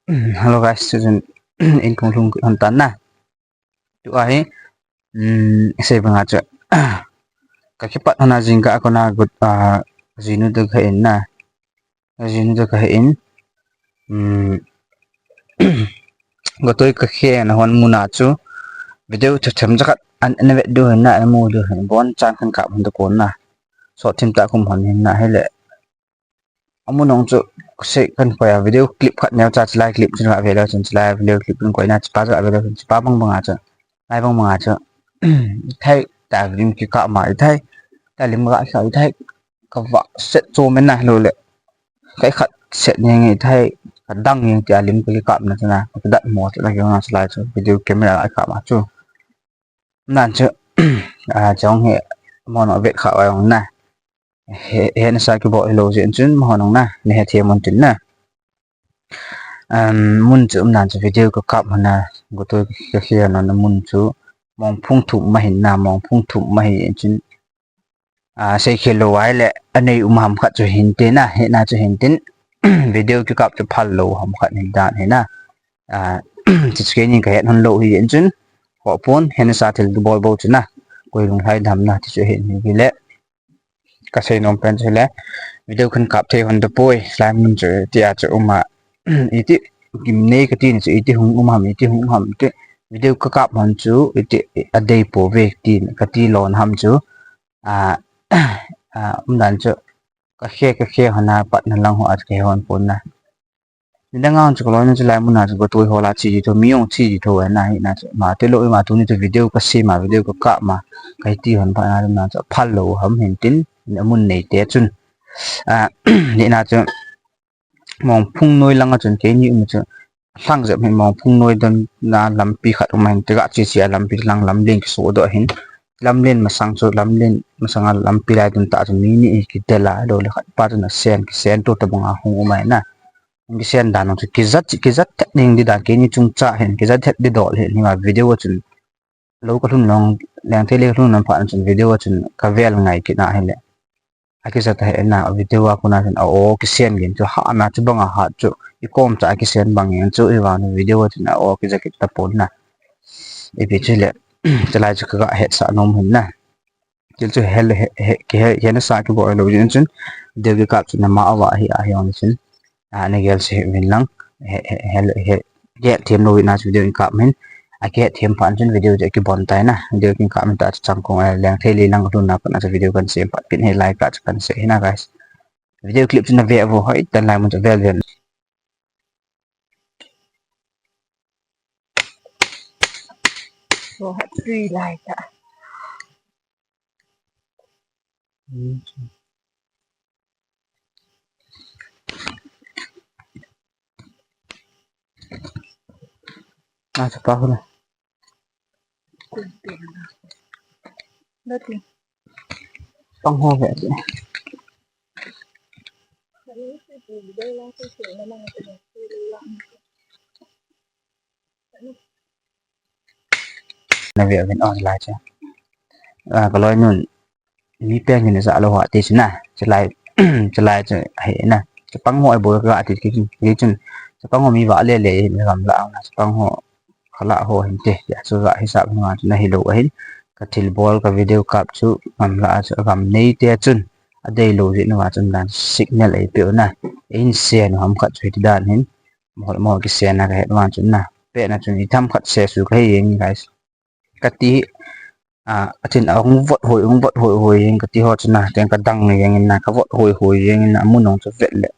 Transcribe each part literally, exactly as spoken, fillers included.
Hello guys, chujin in kahung lhung hon tan na. Tua hi, um, sei banga chu. Ka kipat hon a jingkah a kona got, ah, jinu toh kahin na. Jinu toh kahin. Um, gotoi kakhe na hon mun a chu. Video themthem jakhat an, an vet diu hin na, an mu diu hin. Bonchan kan kap hon toh kon na. Sot thim tah kum hon hin na hile. Amun nung chu sei kan koi a video clip khat neocha chilai clip chun ga ve leu chun chilai video clip kan koi na chipa chu ga ve leu chun chipa bang banga chu. Lai bang banga chu. Thai ta lim kikap ma thai. Ta lim ga sa thai. Ka va set cho men na lo le. Kai khat set ni nge thai. Ka dang nge tia lim kikap na chu na. Ka dat mo chu la ki na chilai chu video camera ga kap ma chu. Nan chu, a, chong hi, mo no vet kha wa yong na. He, he na sa ki bo lo jin chun, mo nong na, ne he thiam mon tin na. Um, mun chu, um, nan chu video ka kap hon a, gotoi ka khia non mun chu, mong phung thum ma hin na, mong phung thum ma hin chun, a, sei khel lou ai le, anei um ham khat chu hin te na, he na chu hin tin, video kikap chu phal lou ham khat hin dan he na. A, chu chu keini ka het hon lou hi in chun, ko pon, he na sa thil bol bol chu na, koi lunglhai dam na, ti chu hin hi le, ka sei nom pen chu le, video kan kap thei hon tapoi, lai mun chu, ti a chu um a, iti, kim nei ka ti ni chu, iti hung um ham, iti hung um ham, ti, video ka kap hon chu, iti, a dei po ve, ti, ka ti lon ham chu, a, a, um dan chu, ka khe, ka khe hon a pat na lang ho at ka he hon pon na. Ni dang ang chu ka loi na chu lai mun a chu gotoi ho la chi ji tho, mi ong chi ji tho na hi na chu. Ma te lo ma tu ni chu video ka sei ma, video ka kap ma. Ka ti hon pha na na chu phal lou ham hin tin, ni mun nei te chun. A, ni na chu mong phung noi lang a chun keini um chu. Hlang jep hin mong phung noi don na lampi khat um hin te ga chi chi a lampi lang lam len ki so do hin. Lam len masang chu lam len masang a lampi lai don ta chu mi ni ki de la do le khat pa chu na sen ki sen to ta bang a hung um ai na. Ki sen dan chu ki zat, ki zat thet ning di dan keini chung cha hin ki zat thet di dol hin ni ma video a chun. Lo ka lhun long, leng thei le ka lhun long pha chun video a chun ka vel ngai ki na hin le. A ki zat a he na video a kona chun a o ki sen gin chu ha na chu bang a ha chu. I kom cha a ki sen bang in chu i vang video a chun a o ki zat ki ta pon na. I pi chu le, chu lai chu ka ga het sa nom hin na. Til chu hel, he, he, ki he, he na sa ki bo lo jin chun. Video ki kap chun na ma a wa hi a hi ong chun. A, na gel se min lang. He, he, he, he, he, them lo na video in kap min. A ki them pha chun video je ki bon tai na. Video ki kap min ta chang kong a leng thei le lang lu na pa na video kan sem pat pin he like ka chu kan se hi na guys. Video clip chun na ve vo hoi tan lai mun chu vel vel. Vo hat tui lai ta. Ah, chapa hula. Pang ho ve. Na ve vin on lai cha. Ah, ka loi nun. Mi pen hin sa lo ha ti chun na. Chulai, chulai chu he na. Chapang ho ai bol ka ti ki, ki chun. Chapang ho mi va le le hin gam la na. Chapang ho khala ho hin te. Ya chu va hisap hin ma chu na hi lo hin. Ka thil bol ka video kap chu gam la chu gam nei te chun. A dei lo jin wa chun dan signal ei pe na. In se no ham khat chu ti dan hin. Mo mo ki se na ka het wan chun na. Pe na chun i tham khat se su ka he yeng guys. Ka ti, a, a tin a hung vot hoi, hung vot hoi hoi yeng ka ti ho chun na. Teng ka dang yeng na ka vot hoi hoi yeng na mun nong chu vet le.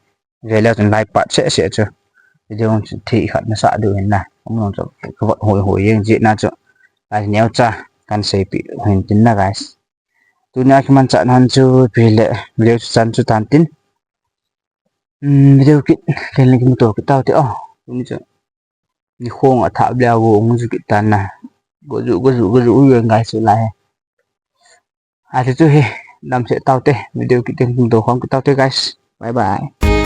Ve le chun lai pat se se chu. Video chu thi khat na sa du hin na. Mun nong chu ka vot hoi hoi yeng ji na chu. Lai neo cha kan sei pi hin tin na guys. Tuni a kiman cha nan chu pi le video chu chan chu tan tin. Hmm, video kit len le kimu to kit tau te o. Tuni chu. Ni khong a thap le a vo ung ju kit tan na. Go ju, go ju, go ju, u yeng guys, u lai he. A ti chu he, dam se tau te, video kit len kimu to khong kit tau te guys. Bye bye.